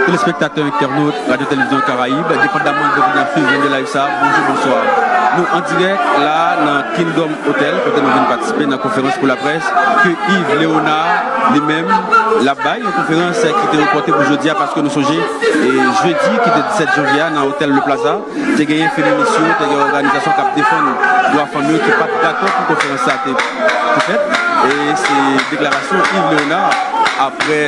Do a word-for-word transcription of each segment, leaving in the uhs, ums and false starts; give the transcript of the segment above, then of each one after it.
Telespektatè, entènot Radyo Televizyon Karayib, depandamman de kote n ap swiv nou live sa, bonjou, bonswa. Nou an dirèk la nan Kingdom Hotel, kote nou vin patisipe nan konferans pou laprès ke Yves Léonard li menm l ap bay, yon konferans ki te repòte pou jodi a, paske nou sonje, e, jedi ki te disèt janvye a nan Otèl Le Plaza, te genyen feminis yo, te gen òganizasyon k ap defann dwa fanm yo ki pa t dakò pou konferans sa te, te fèt. E se deklarasyon Yves Léonard apre,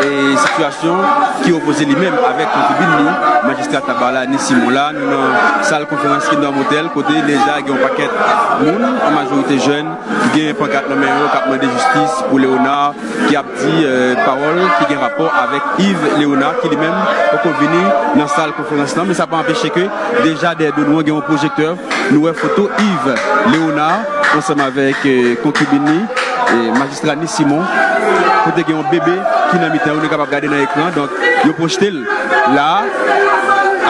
e, sitiyasyon ki opoze li menm avèk konkibin li, majistra Tabala Nice Simon. La, nou nan sal konferans Kingdom Hotel, kote deja gen yon pakèt moun, an majorite jèn, ki gen pankat nan men yo, k ap mande jistis pou Léonard, ki ap di, e, pawòl ki gen rapò avèk Yves Léonard, ki li menm poko vini nan sal konferans lan, men sa pa anpeche ke deja dèyè do nou an gen yon pwojektè, nou wè foto Yves Léonard ansanm avèk, e, konkibin li, e, majistra Nice Simon, kote gen yon bebe ki nan mitan yo, nou kapab gade nan ekran, donk yo pwojte l la,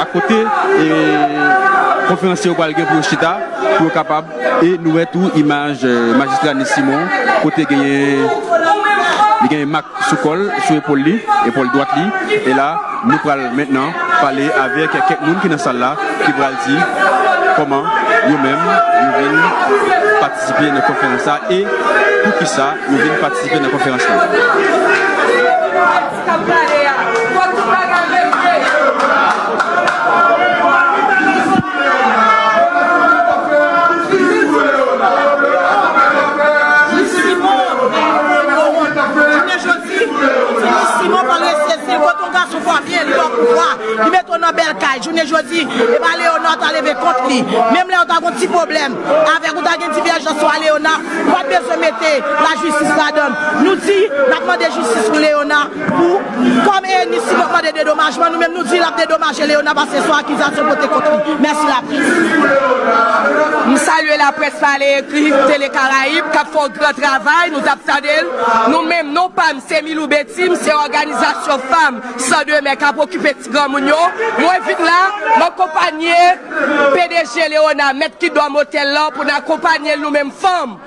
akote, e, konferansye yo pral gen pou yo chita, pou yo kapab, e nou wè tou imaj, e, majistra Nice Simon, kote genyen, li genyen mak sou kò l, sou epòl li, epòl dwat li. E la, nou pral mentnan pale avèk kèk moun ki nan sal la, ki pral di kòman yo menm, yo vin patisipe nan konferans sa e poukisa yo vin patisipe nan konferans la. Jounen jodi, Miss Simon pral resesi l. Kote yon gason fò byen, li ba w pouvwa, li mete w nan bèl kay. Jounen jodi, e pa Léonard ta leve kont li. Menm lè w ta gon ti pwoblèm avèk, ou ta gen divèjans ou a Léonard, ou pa t bezwen mete lajistis ladan l. Nou di, n ap mande jistis pou Léonard, pou, kòm Nice Simon mande dedomajman, nou menm nou di l ap dedomaje Léonard paske se yon akizasyon pote kont li. Mèsi laprès. M salye laprès pale ekri Tele Karayib k ap fè yon gran travay, nou t ap tande l. Nou menm, non pa m, se Milou Betty, m se òganizasyon fanm San Demè k ap okipe ti granmoun yo. Mwen vin la, m akonpanye P D G Léonard, mèt Kingdom Hotel lan, pou n akonpanye l nou menm fanm.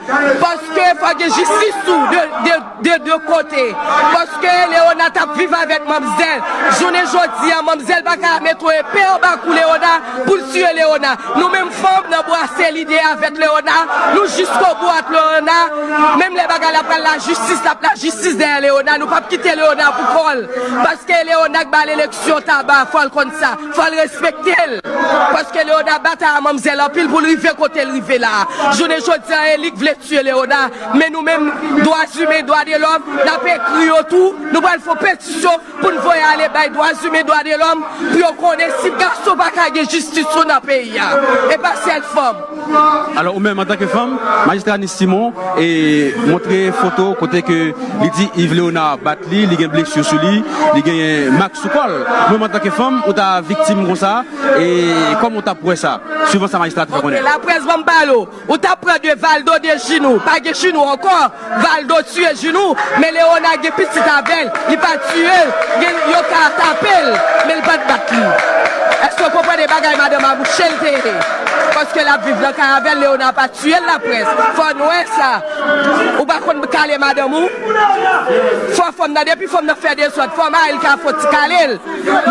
Paske fò gen jistis tou de, de, de, de kote. Paske Léonard t ap viv avèk manmzèl. Jounen jodi a, manmzèl pa ka mete yon epe anba kou Léonard pou l tiye Léonard. Nou menm fanm nan bwase lide avèk Léonard. Nou jiskobou ak Léonard. Menm lè bagay la pral lajistis, l ap lajistis dèyè Léonard. Nou p ap kite Léonard pou kò l. Paske Léonard k ba l eleksyon Taba, fò l konn sa. Fò l respekte l. Paske Léonard batay a manmzèl anpil pou l rive kote l rive la a. Jounen jodi a, e li k vle tiye Léonard. Men nou menm, dwa imen, dwa de lòm, n ap ekri yo tou. Nou pral fè yon petisyon pou n voye ale bay dwa imen, dwa de lòm, pou yo konnen si gason pa ka gen jistis tou nan peyi a. E pa sèl fanm. Alò, ou menm, antanke fanm, majistra Nice Simon, e, montre foto kote ke li di Yves Léonard bat li, li gen blesi sou li, li genyen mak sou kò l. Ou menm, antanke fanm, ou ta viktim konsa, e kòman ou t ap wè sa, suivan sa majistra te fè konnen? Ok, laprès, ban m pale w. Ou t ap pran de Valdo de Jinou. Pa gen Jinou ankò. Valdo tiye Jinou, men Léonard gen pitit avè l. Li pa tiye l. Gen, yo ka tape l, men l pa t bat li. Èske w konprann? E bagay madanm a mouche l te ye. Paske l ap viv nan kay avè l, Léonard pa tiye l, laprès. Fò n wè sa. Ou pa konn kale madanm ou? Fò fanm nan, depi fanm nan fè dezòd, fò mari l ka fè yon ti kale l.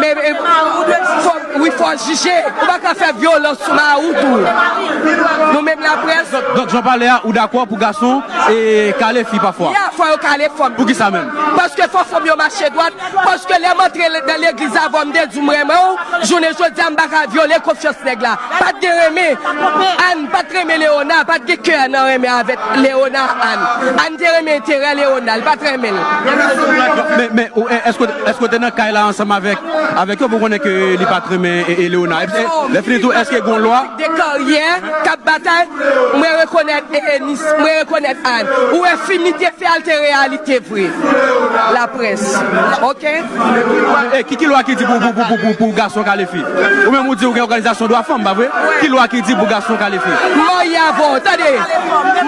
Men, e, fò, wi, fò jije. Ou pa ka fè vyolans sou mari w tou. Nou menm laprès. Donk, donk, jan w pale a, ou dakò pou gason e kale fi pafwa? Ya, fò yo kale fanm. Poukisa menm? Paske fò fanm yo mache dwat. Paske lè m antre le-, nan legliz avè w, m te di w m renmen w, jounen jodi a, m pa ka vyole konfyans nèg la. Pa t gen renmen. Ann pa t renmen Léonard, pa t gen kè nan renmen avèk Léonard, Ann. Ann te renmen enterè Léonard, li pa t renmen l. Men, men, ou, èske, èske w te nan kay la ansanm avèk, avèk yo pou konnen ke li pa t renmen e, e Léonard? E, e, lè fini tou, èske gen yon lwa? De karyè, k ap batay, mwen rekonèt, e, e, Nis, mwen rekonèt Ann. Ou wè fim li te fè a, l te reyalite vre. Laprès. Ok? E, ki, ki lwa ki di pou, pou, pou, pou, pou, pou gason kale fi? Ou menm ou di ou gen òganizasyon dwa fanm, pa vre? Ki lwa ki di pou gason kale fi? M marye avè w, tande.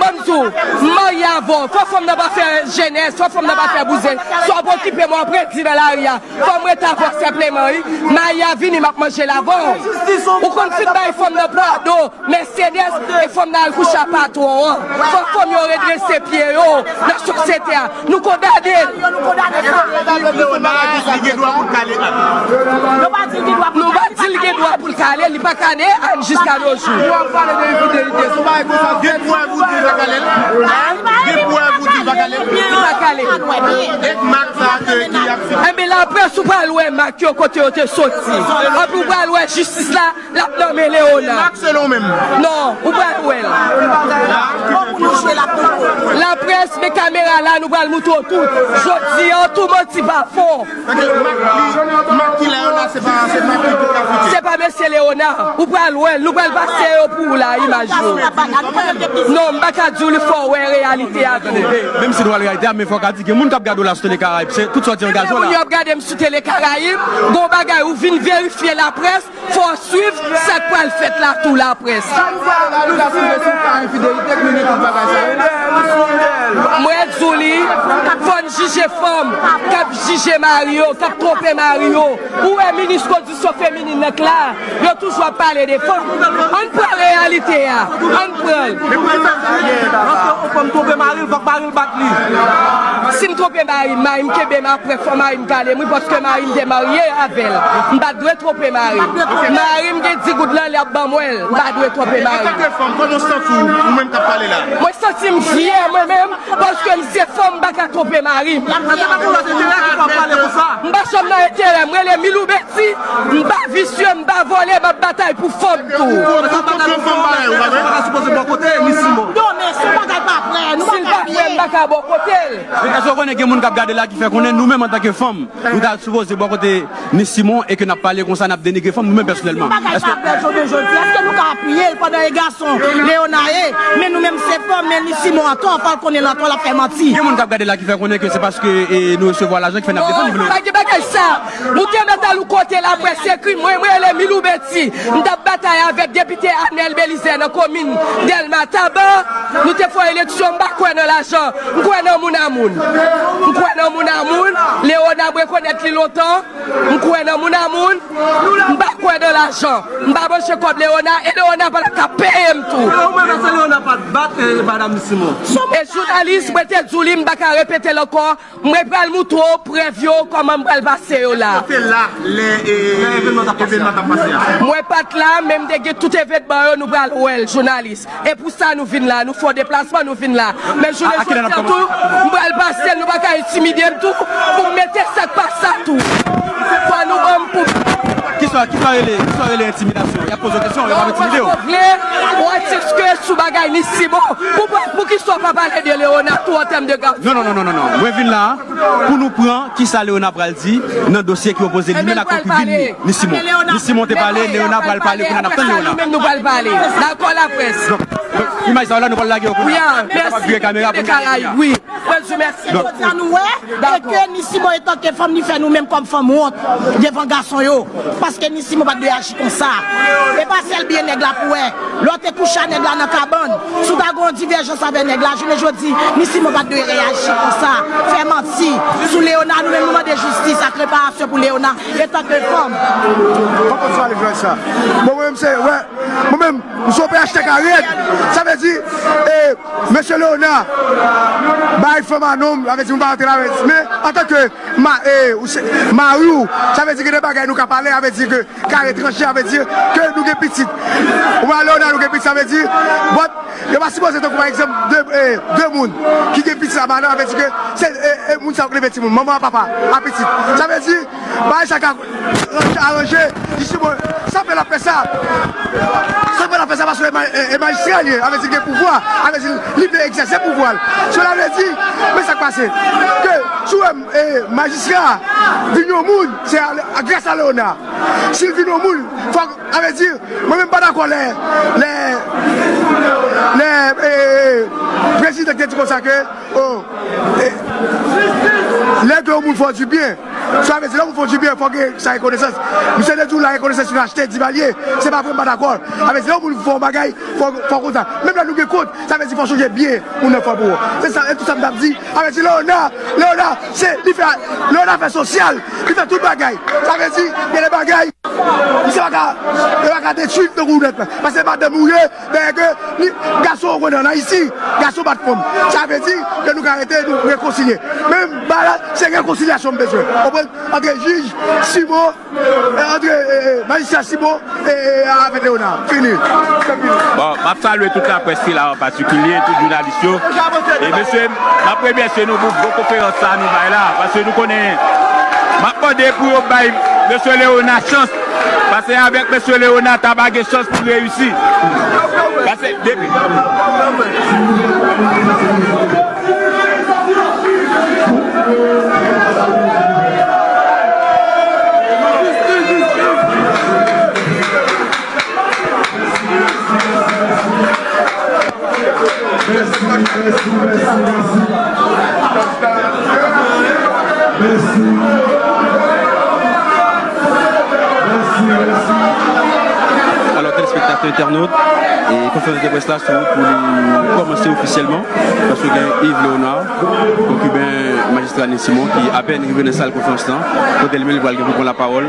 Ban m di w, m marye avè w. Fò fanm nan pa fè jenès, fò fanm nan pa fè bouzen. Si w ap okipe m, w ap redi nan lari a. Fò m ret avè w senpleman, wi. Mari a vini, m ap manje l avè w. Ou konn fin bay fanm nan pado, Mercedes, e fanm nan al kouche a patwon an. Fò fanm yo redrese pye yo nan sosyete a. Nou kondane l. Li gen dwa pou l kale Ann. Nou pa di l gen dwa pou l kale, li pa kale Ann jiska nos jours. Gen prèv ou di l pa kale l? Gen prèv ou di l pa kale l? Li pa kale. Ek mak sa ke ki ap fini. Enben, laprès, ou pral wè mak yo kote yo te soti. Anpi ou pral wè jistis la, l ap nonmen Leona. Mak selon ou menm. Non, ou pral wè l. Laprès, men kamera la, nou pral moutre w tout. Jodi a, tou manti pa fon. Mak ki Leona, se pa, se pa ki pou ka fite. Se pa mesye Leona. Ou pral wè l, nou pral pase yo pou ou la, imaj yo. Non, m pa ka di w li fò wè reyalite a tou. Menm si nou wè reyalite a, men fò w ka di gen moun k ap gade w la sou Tele Karayib. Se tout sa w di angaje w la. Moun yo ap gade m sou Tele Karayib, gon bagay ou vin verifye laprès, fò w swiv sa k pral fèt la tou laprès. Mwen di w li, fò n jije fanm k ap jije mari yo, k ap twonpe mari yo. Ou wè minis kondisyon feminin nan k la, yo toujou ap pale de fanm. Ann pran reyalite a, ann pran l. Paske yon fanm twonpe mari l, fòk mari l bat li. Si m twonpe mari m, mari m kenbe m apre, fò mari m kale m wi, paske mari m te marye avè l. M pa t dwe twonpe mari m. Mari m gen di goud nan, li ap ban mwen l. M pa dwe twonpe mari m. Antanke fanm, kòman w santi w, ou menm k ap pale la? Mwen santi m fyè, mwen menm, paske m se fanm, m pa ka twonpe mari m. Sa se pa pou lòt enterè ki fè w pale konsa. M pa janm nan enterè, m rele Milou Beti, m pa visye, m pa vòlè, m ap batay pou fanm tou. Ou kont yon fanm parèy ou, pa vre? Ou pa ta sipoze bò kote Nisimo. Non, men se yon bagay pa vrè, nou pa ka vle. Si l pa vrè, m pa ka bò kote l. Men èske w konnen gen moun k ap gade la ki fè konnen nou menm antanke fanm, nou ta sipoze bò kote Nisimo e ke n ap pale konsa, n ap denigre fanm nou menm pèsonèlman? Bagay pa vrè jounen jodi. Èske nou ka apiye l pandan e gason Leona ye? Men nou menm se fanm, men Nisimo antò, fò l konnen l antò, l ap fè manti. Gen moun k ap gade la ki fè konnen ke se paske, e, nou resevwa lajan ki fè n ap defann li. Pa gen bagay sa. Nou te mèt al yon kote laprès ekri, mwen, mwen rele Milou Beti. M t ap batay avèk depite Anèl Belizè nan komin Dèlma Taba. Nou te fè yon eleksyon, m pa kwè nan lajan. M kwè nan moun a moun. M kwè nan moun a moun. Leona, m rekonèt li lontan. M kwè nan moun a moun. M pa kwè nan lajan. M pa manje kòb Leona. E Leona pa t ka peye m tou. Ou menm, èske Leona pa t bat, eh, madanm Simon? E jounalis, mwen te di w li, m pa ka repete l ankò. Mwen pral moutre w prèv yo, kòman m pral pase yo la. Ou te la lè, eh, evènman t ap pase a? Mwen pa t la, men m te gen tout evènman yo, nou pral wè l, jounalis. E pou sa nou vin la, nou fè yon deplasman, nou vin la. Men jounen jodi a tou, m pral pase l, nou pa ka entimide m tou, pou m mete sa k pa sa tou. Fò nou ban m pou. Kisa, kisa rele, kisa rele entimidasyon? Y ap poze w kesyon, yo p ap entimide w. Ou vle, ou atiste sou bagay Nisimo. Pou, pou, poukisa w pa pale de Leona tou an tèm de gason? Non, non, non, non, non, non. Mwen vin la pou nou pran kisa Leona pral di nan dosye ki opoze li menm ak konkibin li, Nisimo. Nisimo te pale, Leona pral pale, kounye a n ap tann Leona. Nou menm nou pral pale. Dakò, laprès. Donk, donk, imaj sa yo la, nou pral lage yo kounye a. Yo kapab vire kamera pou nou gade kounye a. Wi. Mwen di w mèsi. Jodi a nou wè, e ke Nisimo, etanke fanm, li fè nou menm kòm fanm wont devan gason yo. Paske Nisimo pa t dwe aji konsa. E pa sèl byen nèg la pou wè. Lè w te kouche a nèg la nan kabann, si w ta gen yon divèjans avè nèg la, jounen jodi, Nisimo pa t dwe reyaji konsa, fè manti sou Leona, nou menm nou mande jistis ak reparasyon pou Leona, etanke fanm. Fòk kontinye ale jwenn sa. Bon, mwen menm se, wè, mwen menm, m se yon P H T K rèd. Sa vle di, e, mesye Leona, bay fanm a nonm, sa vle di, m pa rantre la, men antanke ma-, e, ou se, mari w, sa vle di gen de bagay nou ka pale, sa vle di ke kare tranche, sa vle di ke nou gen pitit. Ou wè, Leona, nou gen pitit, sa vle di, but, yo pa sipoze tankou, pa egzanp, de, e, de moun ki gen pitit a madanm, sa vle di ke se, e, e, moun sa yo k leve timoun, manman a papa a pitit. Sa vle di, bagay sa ka ranje, aranje, jistis, bon, sa fè l ap fè sa. Sa fè l ap fè sa, paske e ma-, e, e majistra li ye, sa vle di l gen pouvwa, sa vle di li vle egzèse pouvwa l. Cela vle di, men sa k pase, ke si w wè, e, majistra vin yon moun, se a, a, gras a Leona. Si l vin yon moun, fòk, sa vle di, mwen menm pa dakò lè, lè, lè, e, e, prezidan te di konsa ke, o, e, lè ke yon moun fè w di byen, sa vle di, lè yon moun fè w di byen, fòk gen sa rekonesans. Misye te di w la rekonesans fin achte, Divalye, se pa vre, m pa dakò. Sa vle di, lè yon moun fè w bagay, fò, fò kontan. Menm lè nou gen kont, sa vle di, fò sonje byen moun nan fè pou ou. Se sa, e tout sa m t ap di. Sa vle di, Leona, Leona, se, li fè, Leona fè sosyal, li fè tout bagay. Sa vle di, gen de bagay, misye pa ka, yo pa ka detwi tankou nèt la. Paske madanm ou ye, dèyè ke li, gason ou konnen ann Ayiti, gason bat fanm. Sa vle di ke nou ka rete, nou rekonsilye. Men ba la, se rekonsilyasyon m bezwen. Konprann? Antre jij, Simon, e, antre, e, e, majistra Simon, e, e, avèk Leona. Fini. Bon, m ap salye tout laprès ki la an patikilye, tout jounalis yo. E mesye, m ap remèsye nou pou bon konferans sa nou bay la, paske nou konnen, m ap mande pou yo bay mesye Leona chans, paske avèk mesye Leona, ta pa gen chans pou reyisi. Paske depi Alò, telespektatè, entènot, e konferans de près la sou wout pou li kòmanse ofisyèlman, paske gen Yves Léonard, konkiben majistra Nil Simon, ki apèn rive nan sal konferans lan, kote li menm li pral gen pou pran lapawòl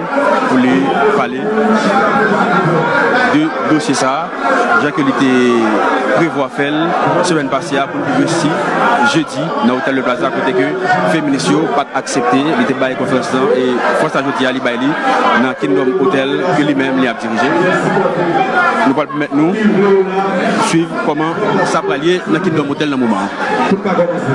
pou li pale de dosye sa a, jan ke li te prevwa fè l semèn pase a pou l reyisi jedi nan Hotel de Plaza, kote ke feminis yo pa t aksepte, li te bay konferans lan, e fwa sa jodi a li bay li nan Kingdom Hotel ke li menm li ap dirije. Nou pral pèmèt nou swiv kòman sa pral ye nan Kingdom Hotel nan moman an. Tout ka kòmanse.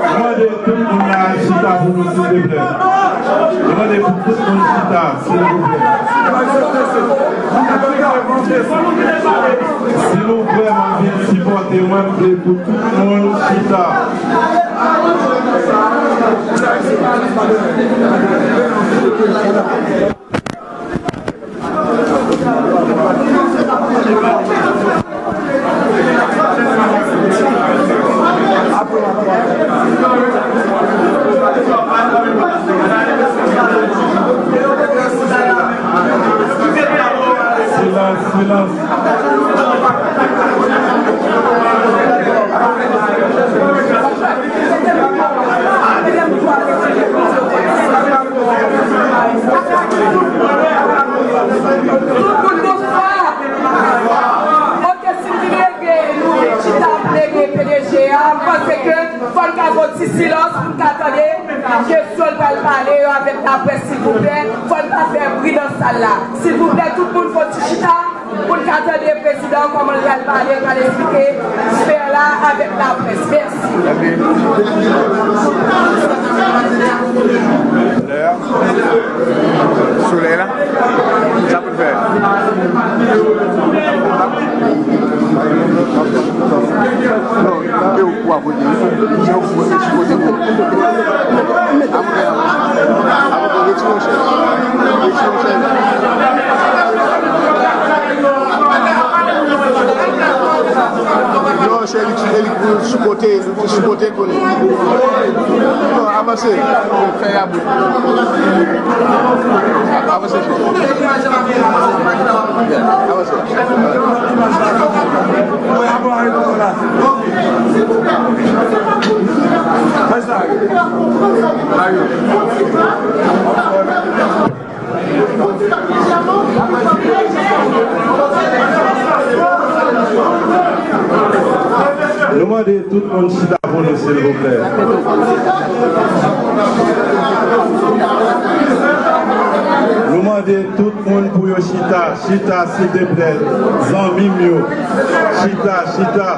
Mwen mande tout moun la chita pou nou, silvouplè. Mwen mande pou tout moun chita, silvouplè. Si nou vrèman vin sipòte mwen, m vle pou tout moun chita. Silans, silans. Tout moun bonswa. Ok, si nou vin rege, nou vin chita pou rege P D G a, m panse ke fò n ka fè yon ti silans pou n ka tande kesyon l pral pale yo avèk laprès, silvouplè. Fò n pa fè bri nan sal la. Silvouplè, tout moun fè yon ti chita. Pou n ka tande prezidan kòman l pral pale, l pral esplike sfè la avèk laprès. Mèsi. Lè a, solèy la, sa pou l fè. Non, e ou pou ap vote, wi. Se ou pou vote, si vote pou. Apre, apre, retire yon chèz. Retire yon chèz. Chèlik, chèlik pou sou kote, sou kote konnen. Non, avanse. Fè y a bout. Avanse, chèlik. Avanse. Nou mande tout moun chita pou nou, silvouplè. Nou mande tout moun pou yo chita, chita, silvouplè. Zanmi m yo, chita, chita.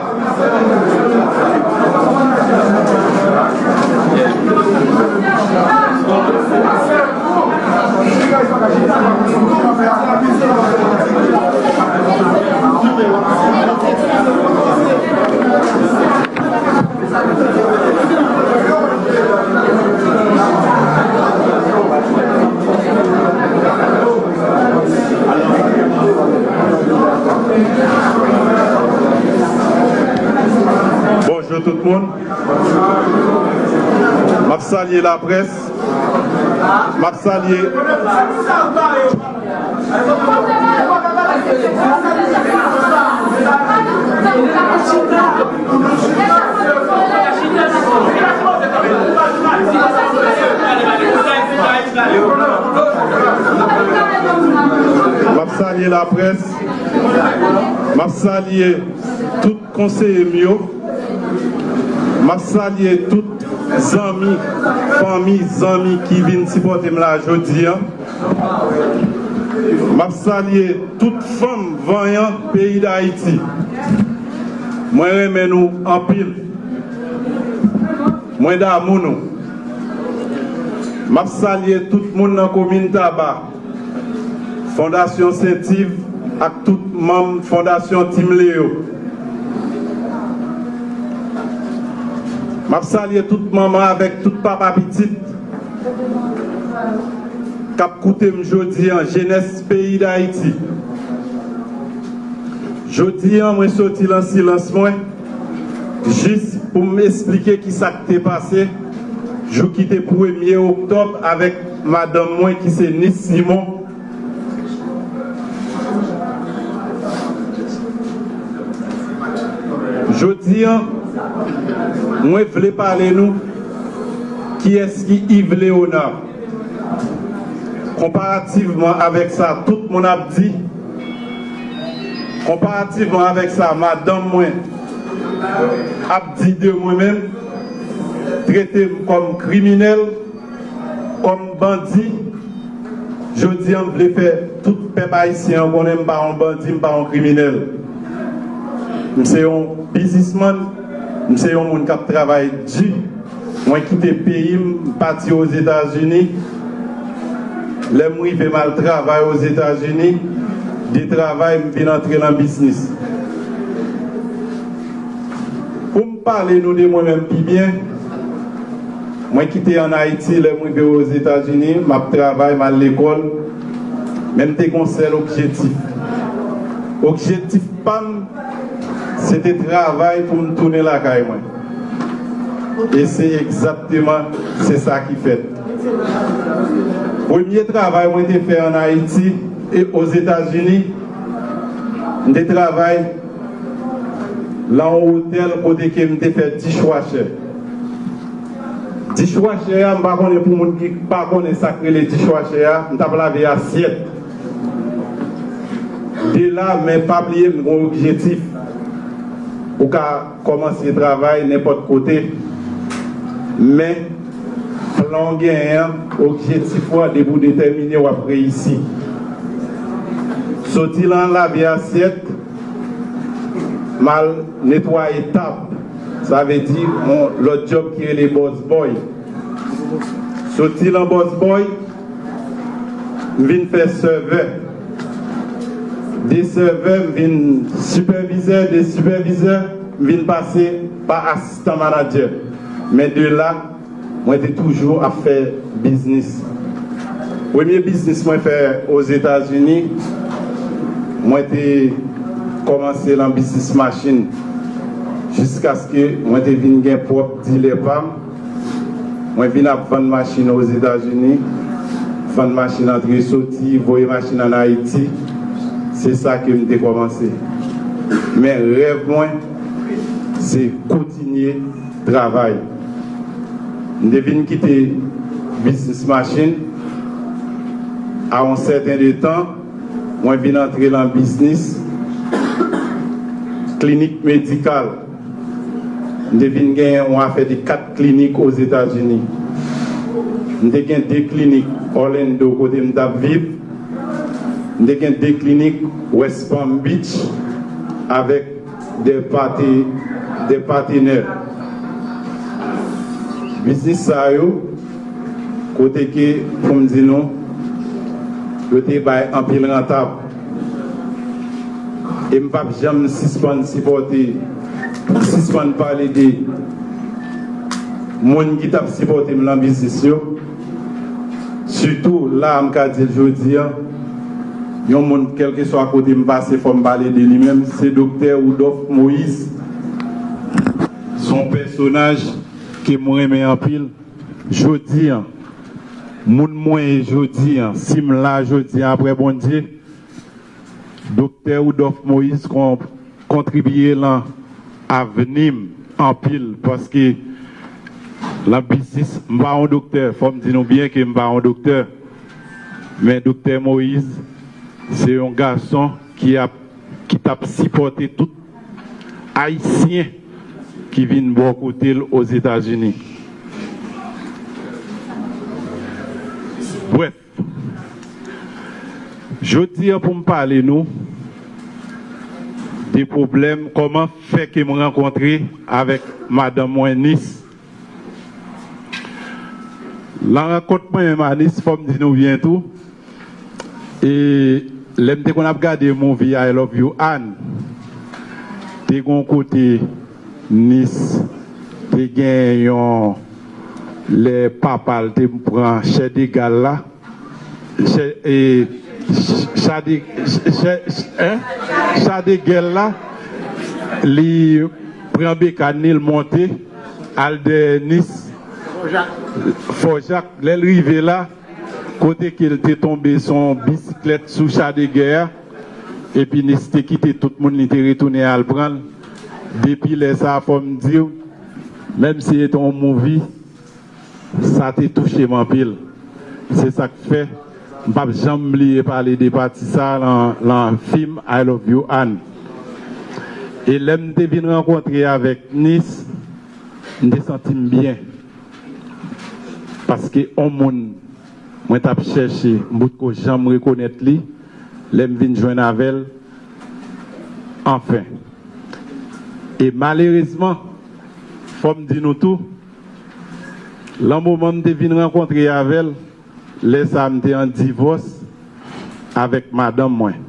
Bonjou tout moun. M ap salye laprès. M ap salye. M ap salye laprès. M ap salye tout konseye m yo. M ap salye tout zanmi, fanmi, zanmi ki vin sipòte m la jodi a. M ap salye tout fanm vanyan peyi Dayiti. Mwen renmen nou anpil. Mwen damou nou. M ap salye tout moun nan komin Taba. Fondasyon Sentiv ak tout manm Fondasyon Tim Leo. M ap salye tout manman avèk tout papa pitit k ap koute m jodi a, jenès peyi Dayiti. Jodi a, mwen soti lan silans mwen, jis pou m esplike ki sa k te pase jou ki te premye oktòb avèk madanm mwen ki se Nis Simon. Jodi a, mwen vle pale nou kiyès ki Yves Léonard. Konparativman avèk sa tout moun ap di, konparativman avèk sa madanm mwen ap di de mwen menm, trete m kòm kriminèl, kòm bandi, jodi a m vle fè tout pèp ayisyen an konnen m pa yon bandi, m pa yon kriminèl. M se yon biznismann, m se yon moun k ap travay di. Mwen kite peyi m, m pati Ozetazini. Lè m rive, m al travay Ozetazini. De travay, m vin antre nan biznis. Pou m pale nou de mwen menm pi byen, mwen kite ann Ayiti, lè m rive Ozetazini, m ap travay, m al lekòl, men m te gen yon sèl objektif. Objektif pa m, se te travay pou m tounen lakay mwen. E se egzakteman, se sa ki fèt. Premye travay mwen te fè ann Ayiti e Ozetazini, m te travay lan yon otèl kote ke m te fè dishwasher. Dishwasher a, m pa konnen pou moun ki pa konnen sa k rele dishwasher a, m t ap lave asyèt. De la, men pa bliye, m gen yon objektif. Ou ka kòmanse travay nenpòt kote, men plan w genyen an, objektif ou an, depi w detèmine, w ap reyisi. Soti lan lave asyèt, m al netwaye tab. Sa vle di, yon lòt djòb ki rele boss boy. Soti lan boss boy, m vin fè sèvè. De sèvè, m vin sipèvizè. De sipèvizè, m vin pase pa asistan manadjè. Men de la, mwen te toujou ap fè biznis. Premye biznis mwen fè Ozetazini, mwen te kòmanse lan biznis machin. Jiskaske mwen te vin gen pwòp dilè pa m, mwen vin ap vann machin Ozetazini, vann machin antre soti, voye machin ann Ayiti. Se sa ke m te kòmanse. Men rèv mwen, se kontinye travay. M te vin kite biznis machin. A yon sèten de tan, mwen vin antre nan biznis klinik medikal. M te vin gen yon afè de kat klinik Ozetazini. M te gen de klinik Orlando kote m t ap viv. M te gen de klinik West Palm Beach avèk de pate-, de patenè. Biznis sa yo, kote ke, pou m di nou, yo te bay anpil rantab. E m p ap janm sispann sipòte, sispann pale de moun ki t ap sipòte m nan biznis yo. Sitou la, m ka di l jodi a, yon moun, kèlkeswa kote m pase, fò m pale de li menm, se Doktè Woudòf Moyiz. Se yon pèsonaj ke m renmen anpil. Jodi a, moun mwen ye jodi a, si m la jodi a, apre Bondye, Doktè Woudòf Moyiz kon-, kontribiye lan avni m anpil, paske lan biznis, m pa yon doktè, fò m di nou byen ke m pa yon doktè, men Doktè Moyiz se yon gason ki ap, ki t ap sipòte tout Ayisyen ki vin bò kote l Ozetazini. Brèf, jodi a pou m pale nou de pwoblèm, kòman fè ke m rankontre avèk madanm mwen Nis. Lan rankont mwen menm a Nis, fò m di nou byen tou, e lè m te konn ap gade movie I Love You Ann, te gen yon kote Nis te gen yon, lè papa l te pran chè de gal la, chè, e, chè de, chè, chè, hein? Chè de gèl la, li pran bekàn li, l monte, al dèyè Nis, Fò Jak. Lè l rive la, kote ke l te tonbe, se yon bisiklèt sou chè de gèl a, epi Nis te kite tout moun, li te retounen al pran l. Depi lè sa a, fò m di w, menm si se te yon movie, sa te touche m anpil. Se sa k fè m p ap janm bliye pale de pati sa a lan, lan fim I Love You Ann. E lè m te vin rankontre avèk Nis, m te santi m byen. Paske yon moun mwen t ap chèche, m potko janm rekonèt li, lè m vin jwenn avè l, anfen. E malerezman, fò m di nou tou, lan moman m te vin rankontre avè l, lè sa a m te an divòs avèk madanm mwen.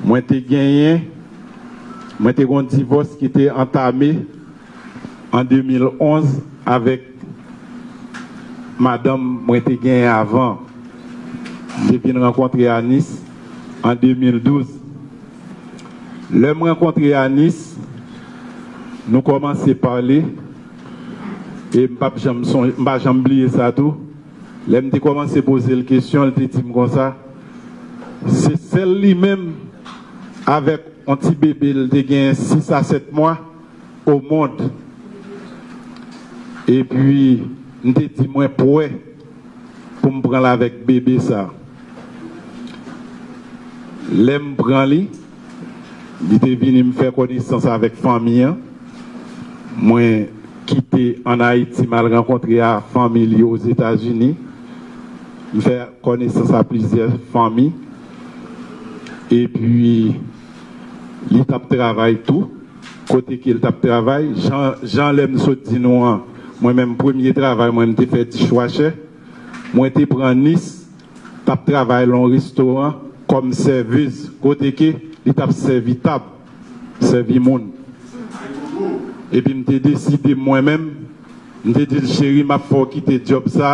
Mwen te genyen, mwen te gen yon divòs ki te antame an de mil onz avèk madanm mwen te genyen avan. M te vin rankontre a Nis an de mil douz. Lè m rankontre a Nis, nou kòmanse pale, e m p ap janm sonje, m pa janm bliye sa tou. Lè m te kòmanse poze l kesyon, l te di m konsa, se sèl li menm avèk yon ti bebe l te gen sis a sèt mwa o mond. Epi, m te di mwen pwè pou m pran l avèk bebe sa. Lè m pran li, li te vini m fè konesans avèk fanmi an. Mwen kite ann Ayiti, m al rankontre a fanmi li Ozetazini. M fè konesans a plizyè fanmi. Epi, li t ap travay tou. Kote ke l t ap travay, jan, jan lè m sot di nou an, mwen menm premye travay mwen, m te fè dishwasher. Mwen te pran Nis, t ap travay lan yon restoran kòm sèvez, kote ke li t ap sèvi tab, sèvi moun. Epi m te deside mwen menm, m te di l, cheri, m ap fè w kite djòb sa,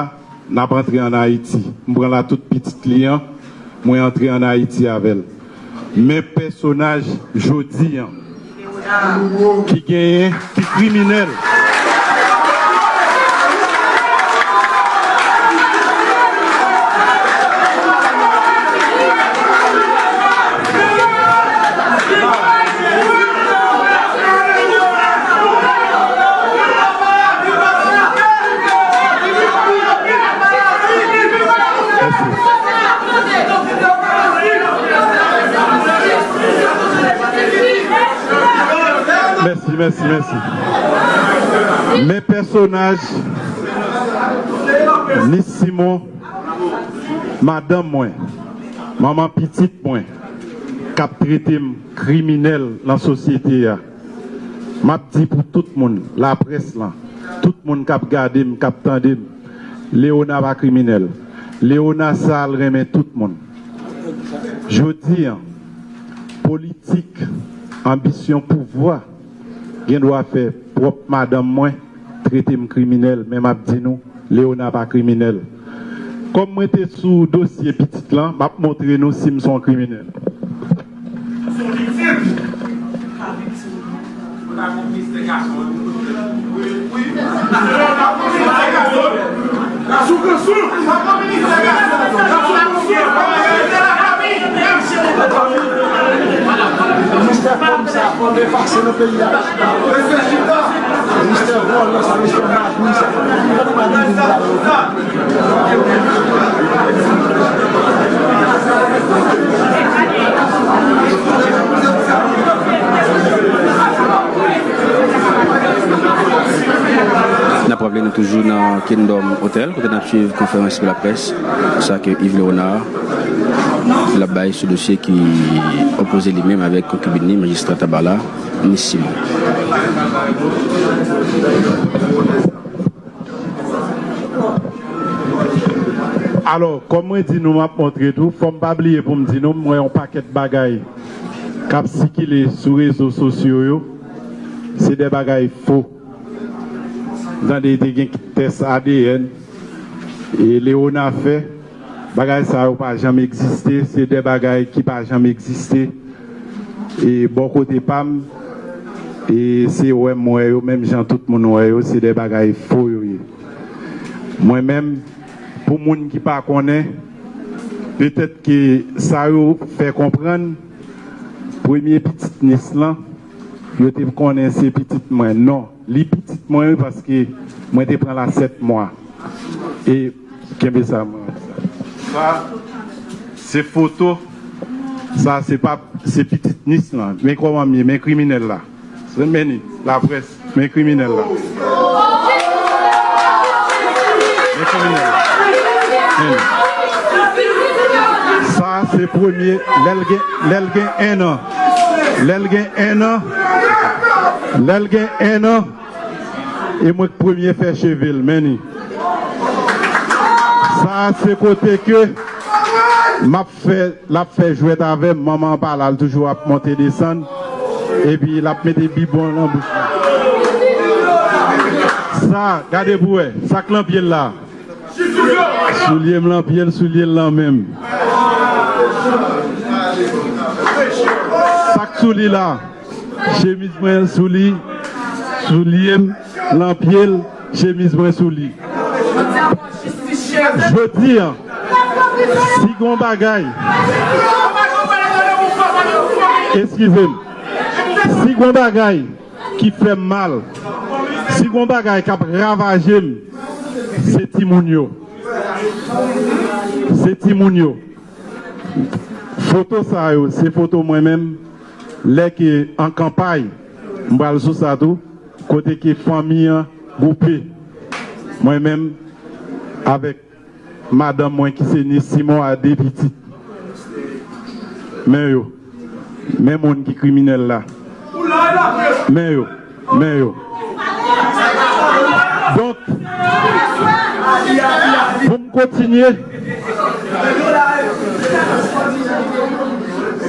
n ap antre ann Ayiti. M pran la tout pitit li an, mwen antre ann Ayiti avè l. Men pèsonaj jodi an. ki genyen, ki kriminèl. Mèsi, mèsi, mèsi. Men pèsonaj, Nis Simon, madanm mwen, manman pitit mwen, k ap trete m kriminèl nan sosyete a. M ap di pou tout moun, laprès lan, tout moun k ap gade m, k ap tande m, Léona pa kriminèl. Léona sa l renmen tout moun. Jodi a, politik, anbisyon pouvwa, gen dwa fè pwòp madanm mwen trete m kriminèl, men m ap di nou, Léona pa kriminèl. Kòm mwen te sou dosye pitit lan, m ap montre nou si m se yon kriminèl. Ministè kòm sa, kòm efase nan peyi a. Ministè vòlè sa, ministè magouy sa. Kote magouy vin la yo? N ap raple nou toujou nan Kingdom Hotel, kote n ap swiv konferans pou laprès, sa ke Yves Léonard l ap bay sou dosye ki opoze li menm avèk konkibin li, majistra Tabala, Nis Simon. Alò, kòm mwen di nou, m ap montre tou, fò m pa bliye pou m di nou, m wè yon pakèt bagay k ap sikile sou rezo sosyo yo, se de bagay fo. M tande te gen tès A D N, e Léona fè. Bagay sa yo pa janm egziste, se de bagay ki pa janm egziste. E bò kote pa m, e se wè m wè yo, menm jan tout moun wè yo, se de bagay fo yo ye. Mwen menm, pou moun ki pa konnen, petèt ke sa yo fè konprann, premye pitit Nis lan, yo te konnen se pitit mwen. Non, li pitit mwen, wi, paske mwen te pran l a sèt mwa. E kenbe sa, mwen. Sa, se foto. Sa, se pa, se pitit Nis lan. Men kòman m ye, men kriminèl la. Se men li, laprès, men kriminèl la. Men kriminèl la. Men li. Sa, se premye, lè l gen, lè l gen en an. Lè l gen en an. Lè l gen en an. E mwen k premye fè cheve l, men li. Sa, se kote ke m ap fè, l ap fè jwèt avè m, manman an pa la, l toujou ap monte desann, epi l ap mete bibwon nan bouch li. Sa, gade pou wè, sa k lan pye l la. Soulye m lan pye l, soulye l lan men m. Sa k sou li la, chemiz mwen sou li, soulye m lan pye l, chemiz mwen sou li. Jodi a, si gon bagay, eskize m, si gon bagay ki fè m mal, si gon bagay k ap ravaje m, se timoun yo. Se timoun yo. Foto sa yo, se foto mwen menm, lè ke an kanpay, m pral sou sa tou, kote ke fanmi an gwoupe. Mwen menm, avèk madanm mwen ki se Nis Simon a de pitit. Men yo. Men moun ki kriminèl la. Men yo. Men yo. Donk, pou m kontinye.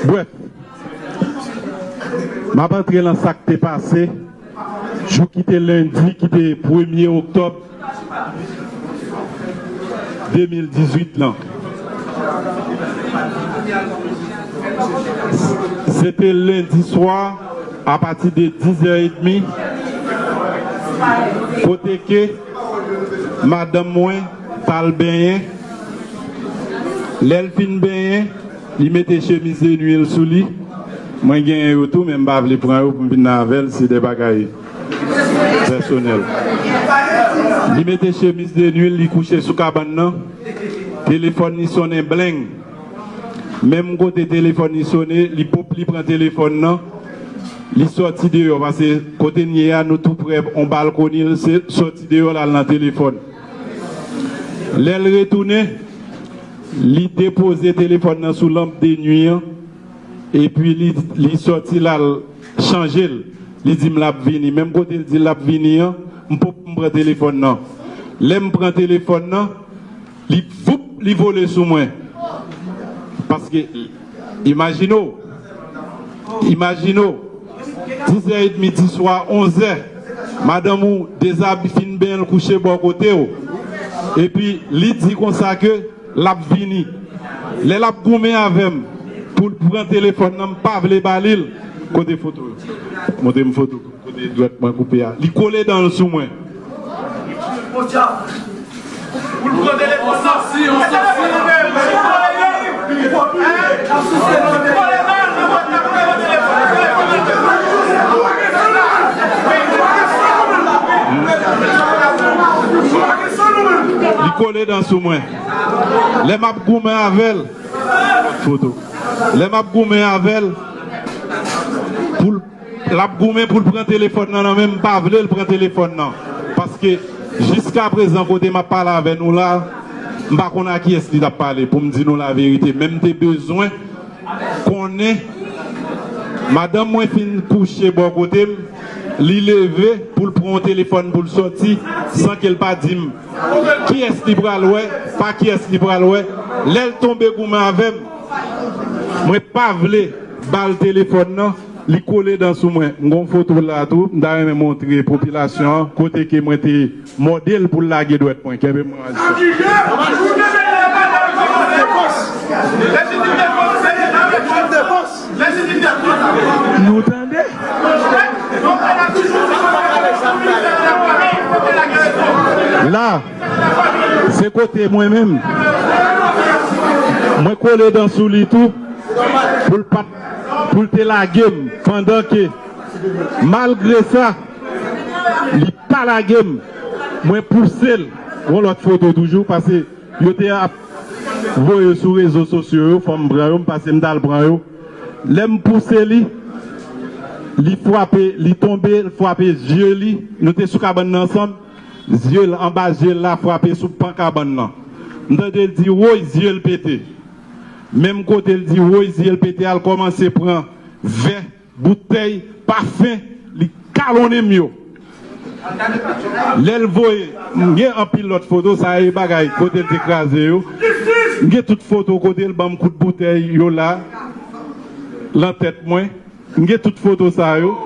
Brèf. M ap antre nan sa k te pase. Jou ki te lendi, ki te premye oktòb de mil dizuit lan. Se te lendi swa, apati de dizè edmi, kote ke madanm mwen t al benyen. Lè l fin benyen, li mete chemiz de nwi l sou li. Mwen genyen yo tou, men m pa vle pran yo pou m vin avè l, se de bagay pèsonèl. Li mete chemiz de nwi l, li kouche sou kabann nan. Telefòn li sonnen bleng. Menm kote telefòn li sonnen, li pop, li pran telefòn nan, li sòti deyò, paske kote n ye a, nou tou prè on balkoni, l se sòti deyò l al nan telefòn. Lè l retounen, li depoze telefòn nan sou lanp de nwi an, epi li, li sòti l al chanje l. Li di m l ap vini. Menm kote l di l ap vini an, m pop, m pran telefòn nan. Lè m pran telefòn nan, li, voup, li vole sou mwen. Paske, imajine w, imajine w, dizè edmi di swa, onzè, madanm ou dezabi, fin benyen l, kouche bò kote w. Epi, li di konsa ke l ap vini. Lè l ap goumen avè m pou l pran telefòn nan, m pa vle ba li l. Kote foto yo? Montre m foto. Kote dwèt mwen koupe a? Li kole dan l sou mwen. Li kole dan sou mwen. Lè m ap goumen avè l, foto. Lè m ap goumen avè l, pou l, l ap goumen pou l pran telefòn nan nan men m, m pa vle l pran telefòn nan. Paske jiskaprezan, kote m ap pale avè nou la, m pa konn a kiyès li t ap pale, pou m di nou laverite. Men m te bezwen konnen madanm mwen fin kouche bò kote m, li leve pou l pran yon telefòn pou l sòti, san ke l pa di m kiyès li pral wè, pa kiyès li pral wè. Lè l tonbe goumen avè m, mwen pa vle ba l telefòn nan, li kole dan sou mwen. M gon foto la tou, m ta renmen montre popilasyon an kote ke mwen te mòde l pou l lage dwèt mwen. Kenbe mwen. Nou tande? La, se kote mwen menm. Mwen kole dan sou li tou, pou l pa t, pou l te lage m, pandan ke, malgre sa, li pa lage m. Mwen pouse l. Yon lòt foto toujou, paske yo te ap voye sou rezo sosyo yo, fò m pran yo, m pase m t al pran yo. Lè m pouse li, li frape, li tonbe, l frape zye li. Nou te sou kabann nan ansanm. Zye l, anba zye l la frape sou pan kabann nan. M tande l di, woy, zye l pete. Menm kote l di, woy, zye l pete a, l kòmanse pran vè, boutèy, pafen, li kalonnen m yo. Lè l voye, m gen anpil lòt foto, sa e bagay kote l te kraze yo. M gen tout foto kote l ban m kout boutèy yo la, lan tèt mwen. M gen tout foto sa yo.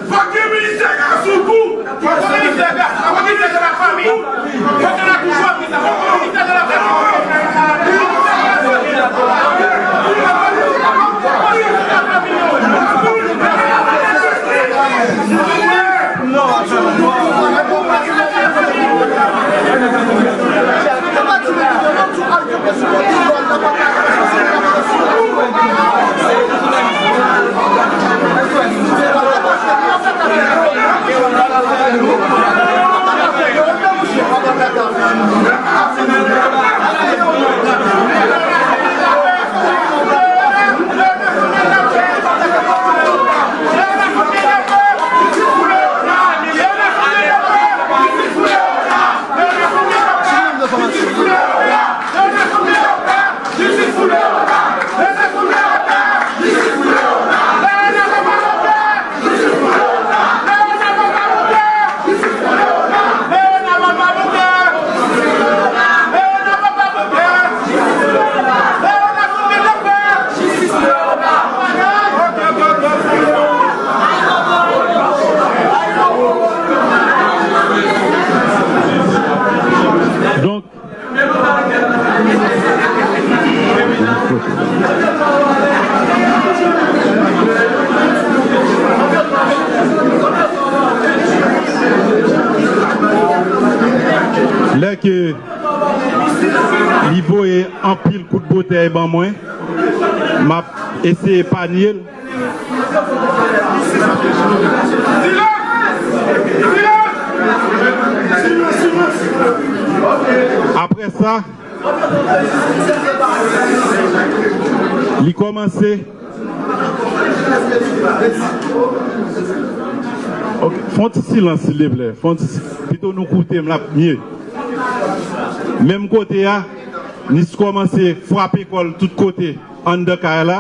Fòk gen ministè gason tou. Fòk gen ministè gason, fòk gen ministè de la fanmi. Fòk gen la boujwazi, fòk gen ministè de la fanmi. kout botèy ban mwen. M ap eseye panye l. Apre sa, li kòmanse. Ok, fè yon ti silans, silvouplè. Fè yon ti si-, pito nou koute m, l ap mye. Menm kote a, Nis kòmanse frape kò l tout kote anndan kay la.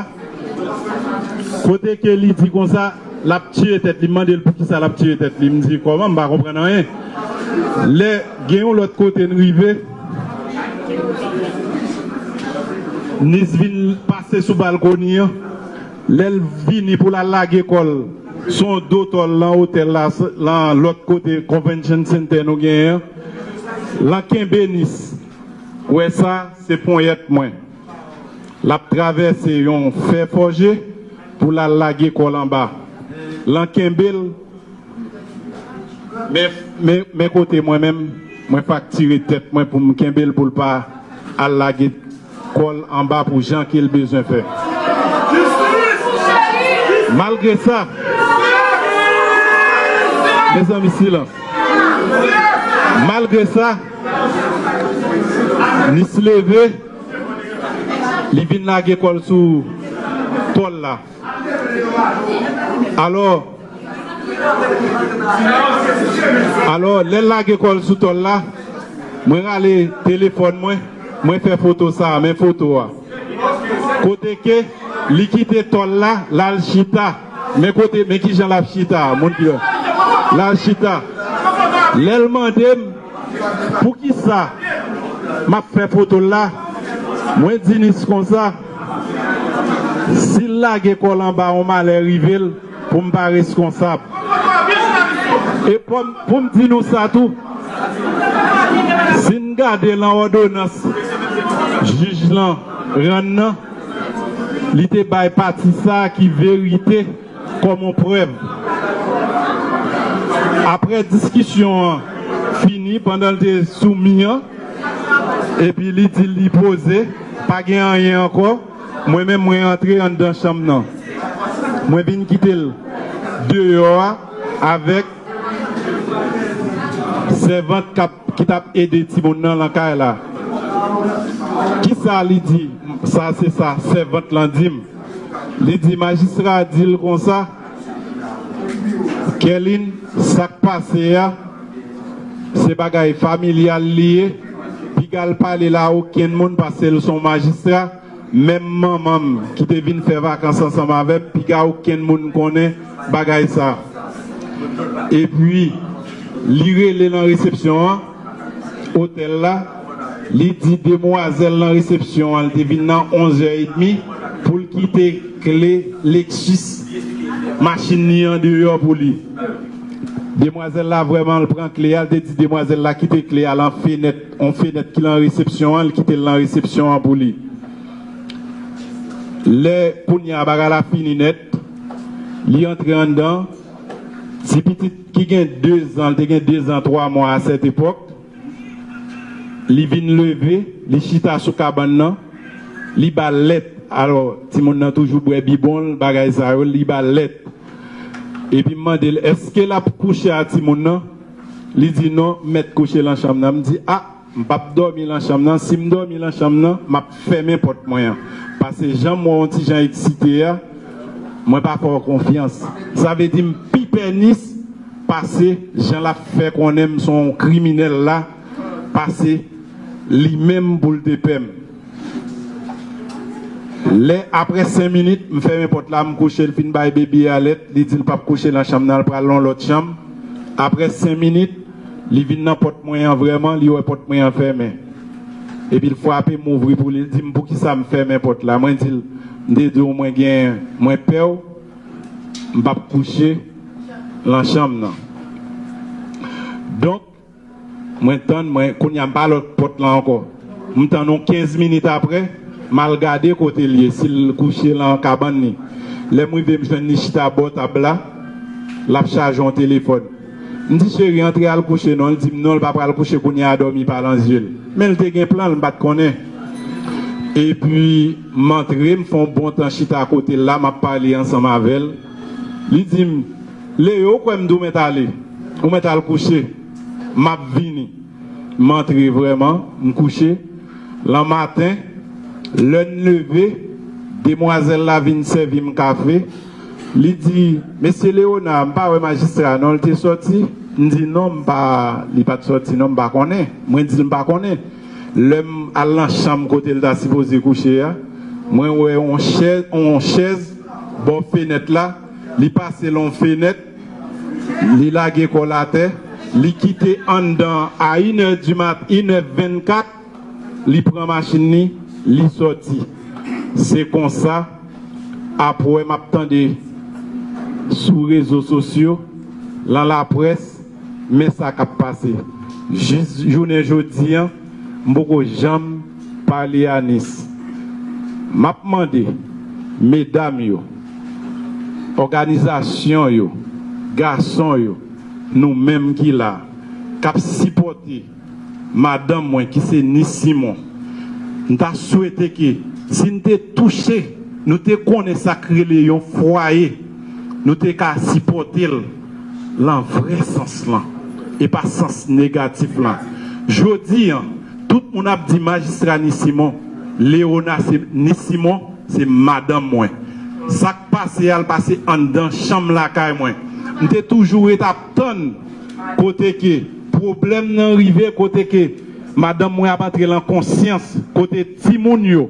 Kote ke li di konsa, l ap tiye tèt li. M mande l poukisa l ap tiye tèt li. M di, kòman? M pa konprann anyen. Lè gen yon lòt kote n rive, Nis vin pase sou balkoni an. Lè l vini pou l al lage kò l sou do tòl nan otèl la, s-, nan lòt kote Convention Center nou genyen an, l an kenbe Nis. Ou wè sa, se ponyèt mwen. L ap travèse yon fè fòje pou l al lage kò l anba. L an kenbe l. Men, men, men kote mwen menm, mwen faktire tèt mwen pou m kenbe l pou l pa al lage kò l anba pou jan ke l bezwen fè. Malgre sa, mezanmi, silans. Malgre sa, Nis leve, li vin lage kò l sou tòl la. Alò, alò, lè l lage kò l sou tòl la, mwen rale telefòn mwen, mwen fè foto sa a, men foto a. Kote ke li kite tòl la, l al chita. Men kote, men kijan l ap chita, moun ki wè. L al chita. Lè l mande m, poukisa m ap fè foto l la? Mwen di Nis konsa, si l lage kò l anba, yon malè rive l, pou m pa reskonsab. E pou m, pou m di nou sa tou, si n gade lan òdonans jij lan rann nan, li te bay pati sa a ki verite kòm yon prèv. Apre diskisyon an fini, pandan l te sou mi an, epi li di li poze, pa gen anyen ankò, mwen menm mwen antre anndan chanm nan. Mwen vin kite l deyò a avèk sèvant k ap, ki t ap ede timoun nan lan kay la. Kisa li di? Sa se sa sèvant lan di m. Li di majistra di l konsa, Kerline, sa k pase a, se bagay familyal li ye. Piga l pale l a okenn moun, paske l se yon majistra. Menm manman m ki te vin fè vakans ansanm avè m, piga okenn moun konnen bagay sa. Epi, li rele nan resepsyon an, otèl la, li di demwazèl nan resepsyon an, li te vin nan onz è edmi, pou l kite kle Lexus machin li an deyò pou li. Demwazèl la vrèman, l pran kle a, l te di demwazèl la kite kle a lan fenèt, yon fenèt ki lan resepsyon an, l kite l lan resepsyon an pou li. Lè kounye a bagay la fini nèt, li antre anndan. Ti pitit ki gen de zan, li te gen de zan twa mwa a sèt epòk, li vin leve, li chita sou kabann nan, li ba l lèt. Alò, timoun nan toujou bwè bibon l, bagay sa yo, li ba l lèt. Epi m mande l, èske l ap kouche a timoun nan? Li di, non, m mèt kouche lan chanm nan. M di, a, m p ap dòmi lan chanm nan. Si m dòmi lan chanm nan, m ap fèmen pòt mwen an. Paske jan m wè w yon ti jan eksite a, mwen pa fè w konfyans. Sa vle di m pi pè Nis pase jan l ap fè konnen m se yon kriminèl la, pase li menm pou l te pè m. Lè, apre senk minit, m fèmen pòt la, m kouche, l fin bay bebe a lèt, li di l p ap kouche nan chanm nan, l pral nan yon lòt chanm. Apre senk minit, li vin nan pòt mwen an vrèman, li wè pòt mwen an fèmen. Epi l frape m ouvri pou li, l di m poukisa m fèmen pòt la. Mwen di l, m te di w mwen gen, mwen pè w, m p ap kouche nan chanm nan. Donk, Mwen tann, mwen, kounye a m pa lòk pòt la ankò. M tann yon kenz minit apre, m al gade kote l ye, si l kouche lan kabann li. Lè m rive, m jwenn li chita bò tab la, l ap chaje yon telefòn. M di, cheri, antre al kouche non. L di m non, l pa pral kouche kounye a, dòmi pa lan zye l. Men l te gen plan l, m pa t konnen. Epi, m antre, m fè yon bon tan chita kote l la, m ap pale ansanm avè l. Li di m, Leo, ou kwè m di w mèt ale? Ou mèt al kouche? M ap vini. M antre vrèman, m kouche. Lanmaten, lè n leve, demwazèl la vin sèvi m kafe. Li di, Mesye Leona, m pa wè majistra non, l te sòti? M di, Non, m pa, li pa t sòti non, m pa konnen. Mwen di l m pa konnen. Lè m al nan chanm kote l ta sipoze kouche a, mwen wè yon chèz, yon chèz bò fenèt la, li pase l yon fenèt, li lage kò l atè, li kite anndan a inè di mat, inè vennkat, li pran machin li, li sòti. Se konsa, apre m ap tande sou rezo sosyo, lan laprès, men sa k ap pase. Jis jounen jodi an, m poko janm pale a Nis. M ap mande medam yo, òganizasyon yo, gason yo, nou menm ki la, k ap sipòte madanm mwen ki se Nis Simon. M ta swete ke si n te touche, nou te konnen sa k rele yon fwaye, nou te ka sipòte l lan vrè sans lan, e pa sans negatif lan. Jodi an, tout moun ap di majistra Nis Simon, Leona se Nis Simon, se madanm mwen. Sa k pase a, l pase anndan chanm lakay mwen. M te toujou ret ap tann kote ke pwoblèm nan rive, kote ke madanm mwen ap antre lan konsyans, kote timoun yo,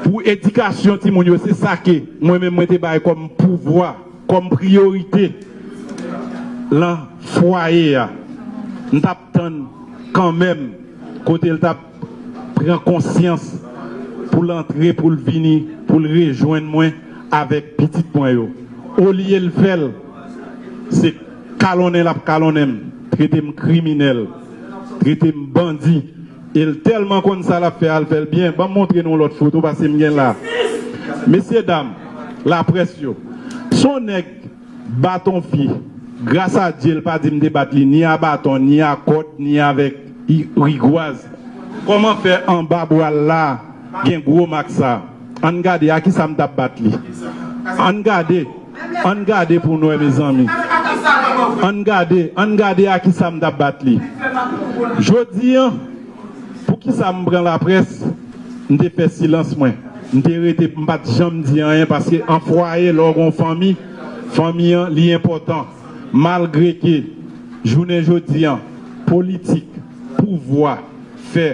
pou edikasyon timoun yo, se sa ke mwen menm mwen te bay kòm pouvwa, kòm priyorite lan fwaye a. M t ap tann kanmenm kote l t ap pran konsyans pou l antre, pou l vini, pou l rejwenn mwen avèk pitit mwen yo. Olye l fè l, se kalonnen l ap kalonnen m, trete m kriminèl, trete m bandi. E l tèlman konn sa l ap fè a, l fè l byen. Ban m montre nou yon lòt foto, paske m gen la. Mesye dam, laprès yo, se yon nèg baton fi. Gras a Dye, l pa di m te bat li ni a baton, ni a kòd, ni avèk i- rigwaz. Kòman fè anba bra l la gen gwo mak sa? Ann gade a kisa m t ap bat li. Ann gade, ann gade pou n wè, mezanmi. Ann gade, ann gade a kisa m t ap bat li. Jodi an, poukisa m pran laprès? M te fè silans mwen. M te rete, m pa t janm di anyen, paske an fwaye, lè w gen yon fanmi, fanmi an, li enpòtan. Malgre ke jounen jodi an, politik, pouvwa, fè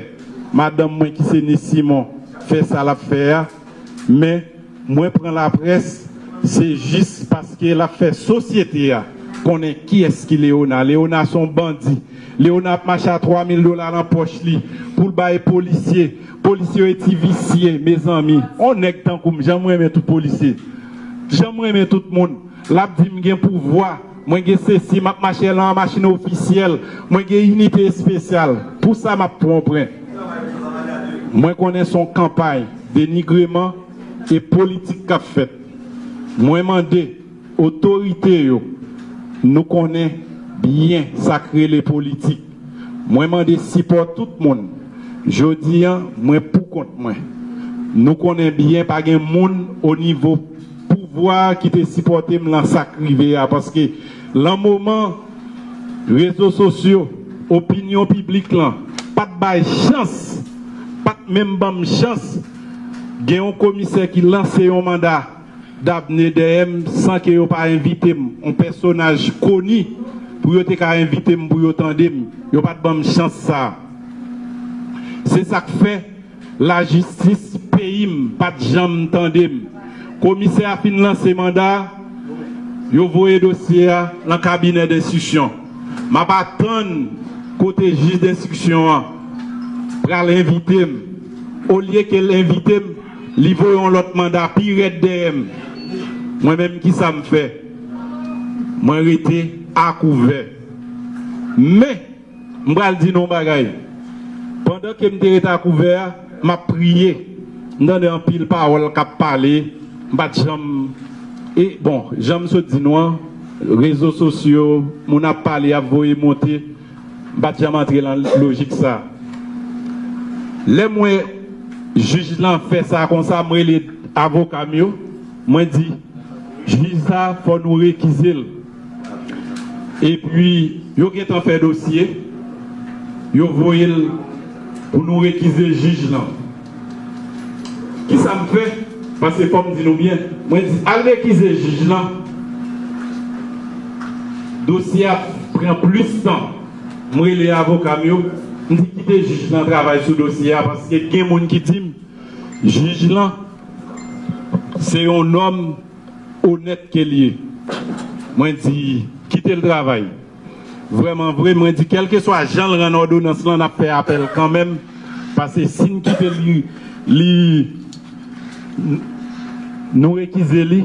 madanm mwen ki se Nis Simon fè sa l ap fè a, men mwen pran laprès, se jis paske l ap fè sosyete a konnen kiyès ki Leona. Leona se yon bandi. Leona ap mache a twa mil dola lan pòch li pou l bay polisye. Polisye yo e ti visye, mezanmi. On nèg tankou m, jan m renmen tout polisye. Jan m renmen tout moun. L ap di m gen pouvwa, mwen gen sesi, m ap mache lan machin ofisyèl, mwen gen inite espesyal. Pou sa m ap pran pwen. Mwen konnen se yon kanpay denigreman e politik k ap fèt. Mwen mande otorite yo, nou konnen byen sa k rele politik. Mwen mande sipò tout moun. Jodi an, mwen pou kont mwen. Nou konnen byen pa gen moun o nivo pouvwa ki te sipòte m lan sa k rive a, paske lan moman rezo sosyo, opinyon piblik lan pa t bay chans, pa t menm ban m chans, gen yon komisè ki lanse yon manda damne dèyè m san ke yo pa envite m, yon pèsonaj koni, pou yo te ka envite m pou yo tande m. Yo pa t ban m chans sa. Se sa k fè lajistis peyi m pa t janm tande m. Komisè a fin lanse manda a, yo voye dosye a lan kabinè denstriksyon. M ap atann kote jij denstriksyon an pral envite m. Olye ke l envite m, li voye yon lòt manda pi rèd dèyè m. Mwen menm, kisa m fè? Mwen rete akouvè. Men, m pral di nou yon bagay. Pandan ke m te rete akouvè a, m ap priye. M tande anpil pawòl k ap pale. M pa t janm, e, bon, jan m sot di nou an, rezo sosyo, moun ap pale, ap voye monte. M pa t janm antre lan lojik sa. Lè m wè Jij lan fè sa konsa, m rele avoka m yo, mwen di, jij sa, fò nou rekize l. Epi, yo gentan fè dosye, yo voye l pou nou rekize jij lan. Kisa m fè? Paske fò m di nou byen, mwen di, al rekize jij lan. Dosye a pran plis tan. M rele avoka m yo, m di, kite jij lan travay sou dosye a, paske gen moun ki di m, jij lan, se yon nonm onèt ke l ye. Mwen di, kite l travay. Vrèman vre, mwen di, kèlkeswa jan l rann òdonans lan, n ap fè apèl kanmenm, paske si n kite li, li, nou rekize li,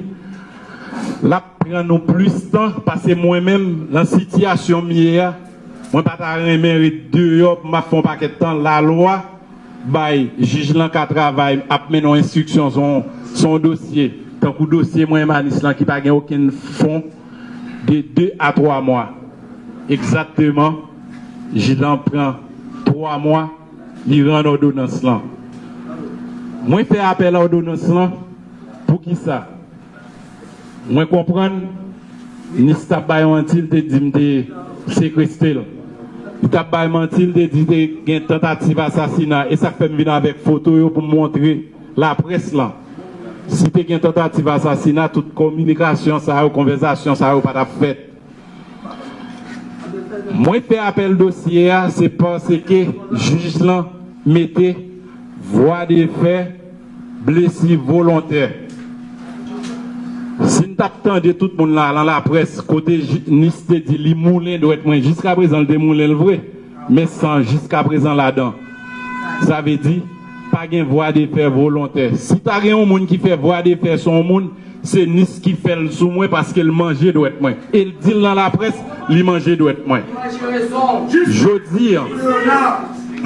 l ap pran nou plis tan, paske mwen menm, nan sitiyasyon m ye a, mwen pa ta renmen ret deyò pou m ap fè yon pakèt tan. Lalwa bay jij lan ka travay, ap mennen yon enstriksyon sou, sou yon dosye, tankou dosye mwen, Manis lan, ki pa gen okenn fon, de de a twa mwa. Egzakteman, jij lan pran twa mwa, li rann òdonans lan. Mwen fè apèl òdonans lan, poukisa? Mwen konprann, Nis t ap bay manti, l te di m te sekeste l. Li t ap bay manti, l te di te gen tantativ asasina. E sa k fè m vin avèk foto yo pou m montre laprès lan. Si te gen tantativ asasina, tout kominikasyon sa yo, konvèsasyon sa yo pa t ap fèt. Mwen fè apèl dosye a, se paske jij lan mete vwa de fè, blesi volontè. Si n t ap tande tout moun la, lan laprès, kote ji-, Nis te di li moulen dwèt mwen, jiskaprezan l te moulen l vre, men san jiskaprezan ladan. Sa vle di, pa gen vwa de fè volontè. Si ta gen yon moun ki fè vwa de fè sou yon moun, se Nis ki fè l sou mwen paske l manje dwèt mwen. E l di l nan laprès, li manje dwèt mwen. Jodi an,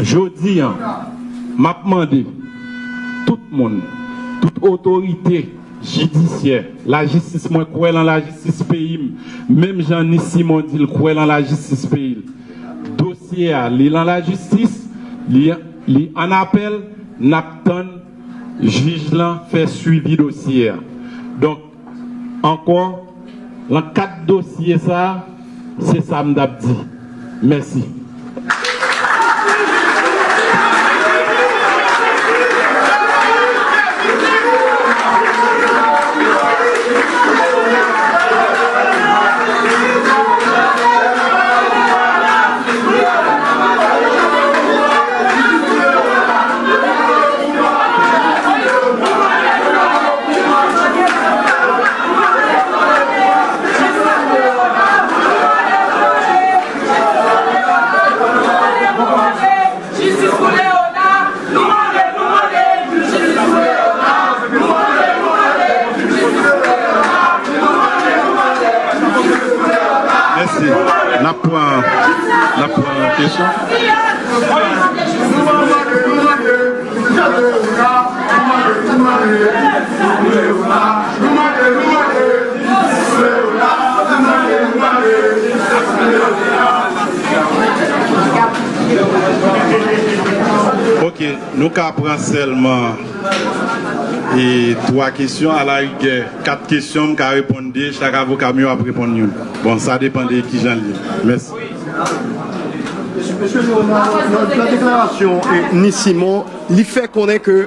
jodi an, m ap mande tout moun, tout otorite jidisyè, lajistis, mwen kwè lan lajistis peyi m, menm jan Nis Simon di l kwè lan lajistis peyi l. Dosye a, li lan lajistis, li, li an apèl, n ap tann jij lan fè swivi dosye a. Donk, ankò, lan kad dosye sa a, se sa m t ap di. Mèsi. Jistis pou Leona, nou mande, nou mande, jistis pou Leona, nou mande, nou mande, jistis pou Leona, nou mande, nou mande, jistis pou Leona. Mèsi. N ap pran, n ap pran kesyon. Ok, nou ka pran sèlman e twa kesyon, alarigè kat kesyon, m ka reponn de, chak avoka m yo ap reponn youn. Bon, sa depann de kijan l ye. Mèsi. Mesye, mesye, nan, nan, nan deklarasyon, e, Nis Simon, li fè konnen ke,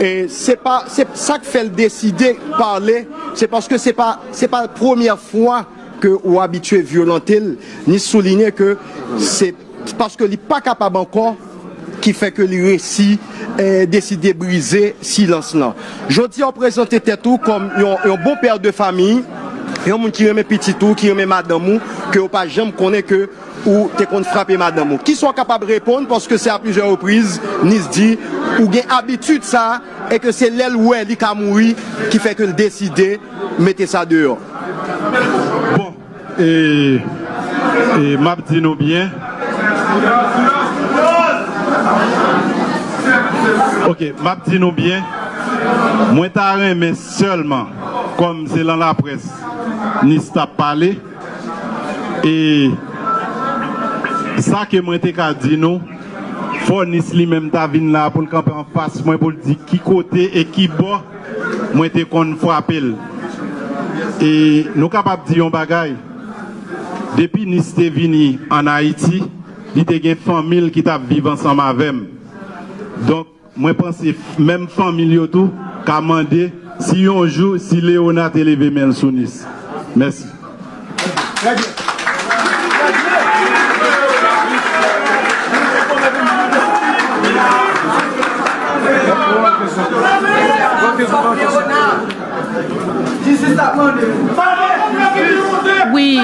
e, se pa, se sa k fè l deside pale, se paske se pa, se pa premyè fwa ke ou abitye vyolante l. Nis soulinye ke se paske li pa kapab ankò ki fè ke li resi, e, deside brize silans lan. Jodi a, w prezante tèt ou kòm yon, yon bon pè de fanmi, yon moun ki renmen pitit ou, ki renmen madanm ou, ke w pa janm konnen ke ou te konn frape madanm ou. Kisa w kapab reponn, paske se a plizyè repriz, Nis di, ou gen abitid sa, e ke se lè l wè li ka mouri, ki fè ke l deside mete sa deyò. Bon, e, e, m ap di nou byen. Ok, m ap di nou byen. Mwen ta renmen sèlman, kòm se lan laprès, Nis t ap pale, e sa ke mwen te ka di nou, fò Nis li menm ta vin la pou l kanpe anfas mwen pou l di ki kote e ki bò mwen te konn frape l. E nou kapab di yon bagay, depi Nis te vini ann Ayiti, li te gen fanmi l ki t ap viv ansanm avè m. Donk, mwen panse menm fanmi l yo tou ka mande si yon jou, si Léona te leve men l sou Nis. Mèsi. Wi,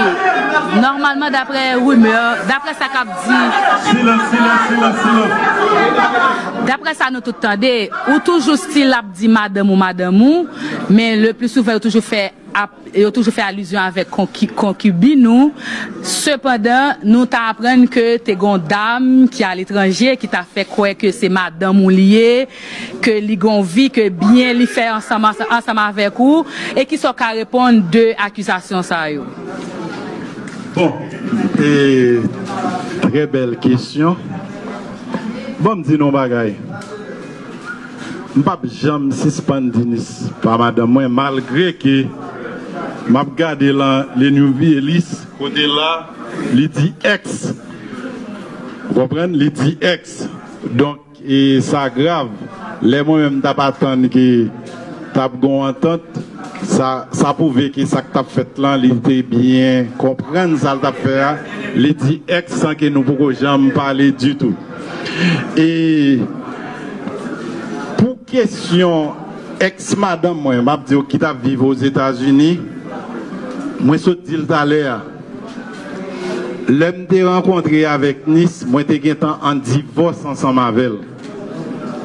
nòmalman, daprè rimè, daprè sa k ap di. Silans, silans, silans, silans. Daprè sa nou tout tande, ou toujou still ap di madanm ou, madanm ou, men le pli souvan yo toujou fè ap, yo toujou fè alizyon avèk konkibin ou. Sepandan, nou ta aprann ke te gen yon dam ki aletranje ki ta fè kwè ke se madanm ou li ye, ke li gen yon vi, ke byen li fè ansanm ansanm avèk ou, e kisa w ka reponn de akizasyon sa yo? Bon, e, trè bèl kesyon. Bon, m di nou yon bagay. M p ap janm sispann di Nis pa madanm mwen, malgre ke m ap gade lan le New Vielis, kote la, li di ex. Ou konprann? Li di ex. Donk, e sa grav. Lè mwen menm m t ap atann ke t ap gen yon antant, sa, sa pwouve ke sa k t ap fèt lan, li te byen konprann sa l t ap fè a. Li di ex san ke nou poko janm pale ditou. E pou kesyon ex madanm mwen, m ap di w ki t ap viv Ozetazini, mwen sot di l talè a. Lè m te rankontre avèk Nis, mwen te gentan an divòs ansanm avè l.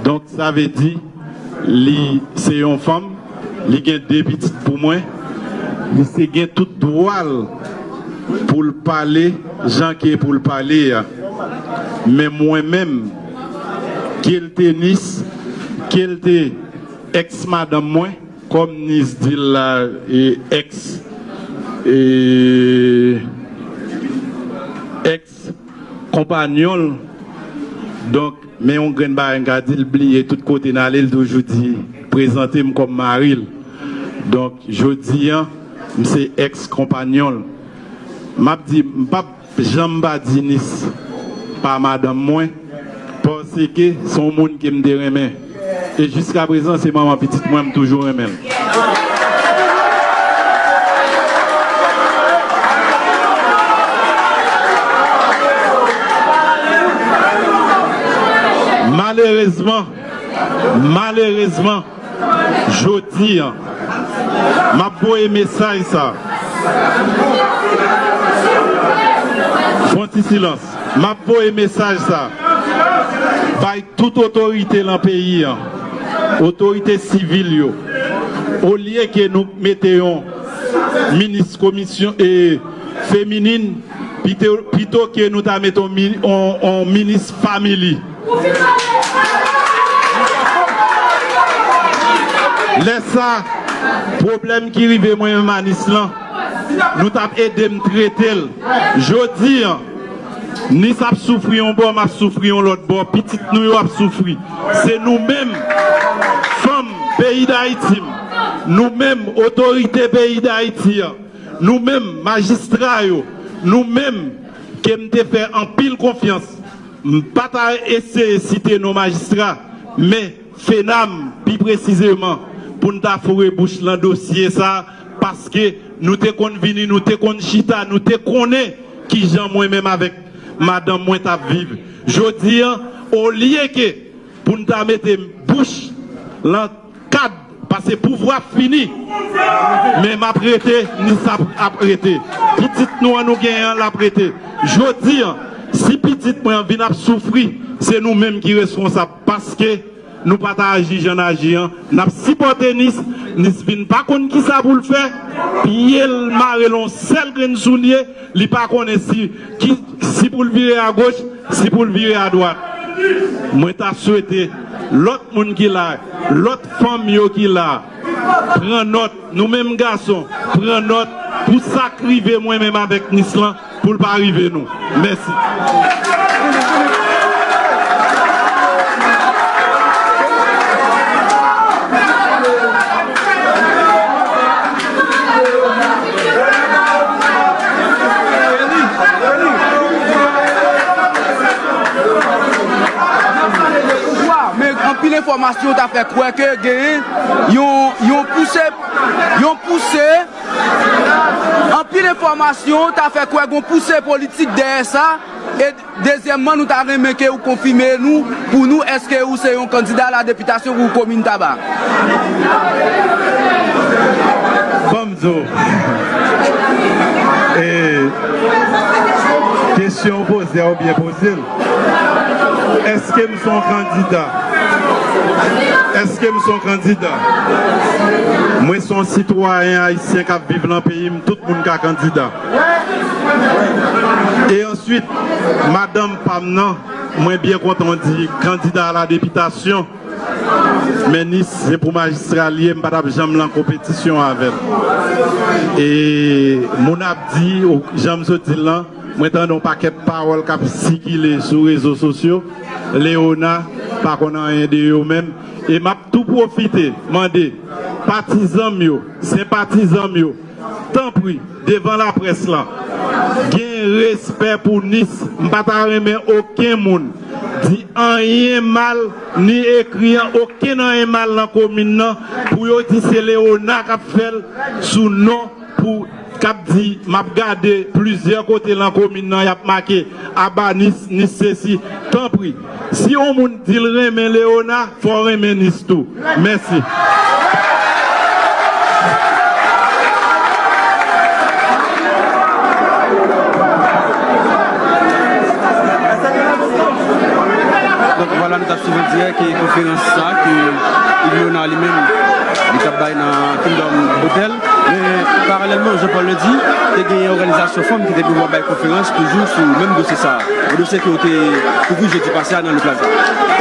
Donk, sa vle di, li se yon fanm, li gen de pitit pou mwen, li se gen tout dwa l pou l pale jan ke pou l pale a. Men mwen menm, ke l te Nis, ke l te ex madanm mwen, kòm Nis di l la, e, ex, e, ex konpanyonl. Donk, men yon grenn bagay m ka di l, bliye tout kote n ale, l toujou di, prezante m kòm mari l. Donk, jodi a, m se ex konpanyonl. M ap di, m p ap janm pa di Nis pa madanm mwen, paske se yon moun ke m te renmen. E jiskaprezan, se manman pitit mwen, m toujou renmen l. Malerezman, malerezman, jodi a, m ap voye mesaj sa. Fon ti silans. M ap voye mesaj sa bay tout otorite lan peyi a, otorite sivil yo. Olye ke nou mete yon minis komisyon e feminin, pito, pito ke nou ta mete yon, mi- yon, yon minis family. Lè sa, pwoblèm ki rive mwen menm a Nis lan, nou t ap ede m trete l. Jodi a, Nis ap soufri yon bò, m ap soufri yon lòt bò, pitit nou yo ap soufri. Se nou menm, fanm peyi Dayiti, nou menm, otorite peyi Dayiti a, nou menm, majistra yo, nou menm, ke m te fè anpil konfyans. M pa ta eseye site non majistra, men FENAM, pi presizeman, pou n ta foure bouch lan dosye sa, paske nou te konn vini, nou te konn chita, nou te konnen kijan mwen menm avèk madanm mwen t ap viv. Jodi a, olye ke pou n ta mete bouch lan kad, paske pouvwa fini. Men m ap rete, Nis ap, ap rete. Pitit nou an nou genyen an, l ap rete. Jodi a, si pitit mwen an vin ap soufri, se nou menm ki responsab, paske nou pa ta aji jan n aji an. N ap sipòte Nis, Nis vin pa konn kisa pou l fè, pye l mare l yon sèl grenn soulye, li pa konnen si, ki, si pou l vire agoch, si pou l vire adwat. Mwen ta swete lòt moun ki la, lòt fanm yo ki la, pran nòt, nou menm gason, pran nòt pou sa k rive mwen menm avèk Nis lan, pou l pa rive nou. Mèsi. Enfòmasyon ta fè kwè ke gen yon, yon pouse, yon pouse, anpil enfòmasyon ta fè kwè gon pouse politik dèyè sa. E dezyèmman, nou ta renmen ke ou konfime nou, pou nou, èske ou se yon kandida a la depitasyon pou komin Taba? Ban m di w. E, kesyon w poze a, ou byen poze l. Èske m se yon kandida? Èske m se yon kandida? Mwen se yon sitwayen ayisyen k ap viv nan peyi m, tout moun ka kandida. E answit, madanm pa m nan, mwen byen kontan w di kandida a la depitasyon. Men Nis, se pou majistra l ye, m pa t ap janm lan konpetisyon avè l. E moun ap di, ou, jan m sot di l lan, mwen tande yon pakèt pawòl k ap sikile sou rezo sosyo. Leona pa konn anyen de yo menm. E m ap tou pwofite mande patizan m yo, senpatizan m yo, tanpri, devan laprès lan, gen respè pou Nis. M pa ta renmen okenn moun di anyen mal, ni ekri an, okenn anyen mal nan komin nan, pou yo di se Leona k ap fè l sou non pou k ap di, m ap gade plizyè kote lan komin nan, y ap make aba Nis, Nis sesi. Tanpri, si yon moun di l renmen Leona, fò w renmen Nis tou. Mèsi. Donk, vwala, nou t ap swiv an dirèk e konferans sa ke Yves Léonard li menm, li t ap bay nan Kingdom Hotel. Men, paralèlman, Jean Paul Ledy, te genyen òganizasyon fanm ki te gen dwa bay konferans toujou sou menm dosye sa a. Yon dosye ke w te kouvri jedi pase a nan Le Plaza.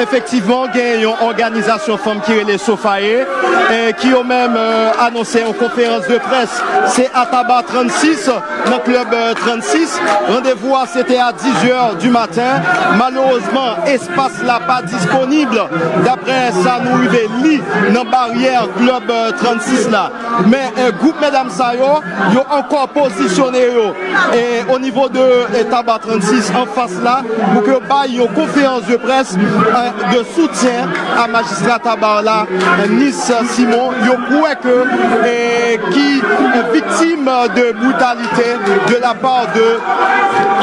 Efektivman, gen yon òganizasyon fanm ki rele Sofaye, e ki yo menm, e, anonse yon konferans de près. Se a Taba trannsis, nan klèb, e, trannsis. Randevou a, se te a dizè di maten. Malerezman, espas la pa disponib, daprè sa nou rive li nan baryè klèb, e, trannsis la. Men, e, gwoup medam sa yo, yo ankò pozisyone yo, e, o nivo de, e, Taba trannsis anfas la, pou ke yo bay yon konferans de près, e, de soutyen a majistra Taba la, e, Nis Simon. Yo kwè ke, e, ki, e, viktim de brutalité de la part de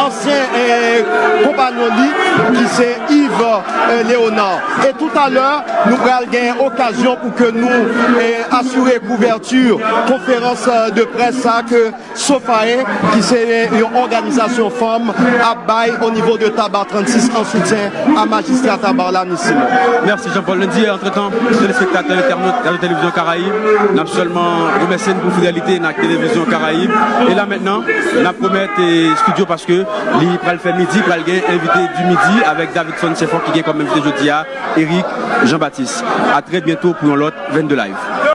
ansyen, e, konpanyon li, ki se Yves, e, Léonard. E toutalè, nou pral gen okazyon pou ke nou, e, asire kouvèti konferans, e, de près sa ke Sofaye, ki se yon òganizasyon fanm, ap bay o nivo de Taba trannsis an soutyen a majistra Taba la, Nis Simon. Mèsi, Jean Paul Ledy. Antretan, telespektatè, entènot Radio Télévision Caraïbe, n ap sèlman remèsye n pou fidelite n ak Télévision Caraïbe. E la mentnan, n ap remèt, e, estidyo paske li pral fè midi, pral gen envite di midi avèk Davidson Senfò ki gen kòm envite jodi a, Eric Jean-Baptiste. A trè byento pou yon lòt Vennde Live.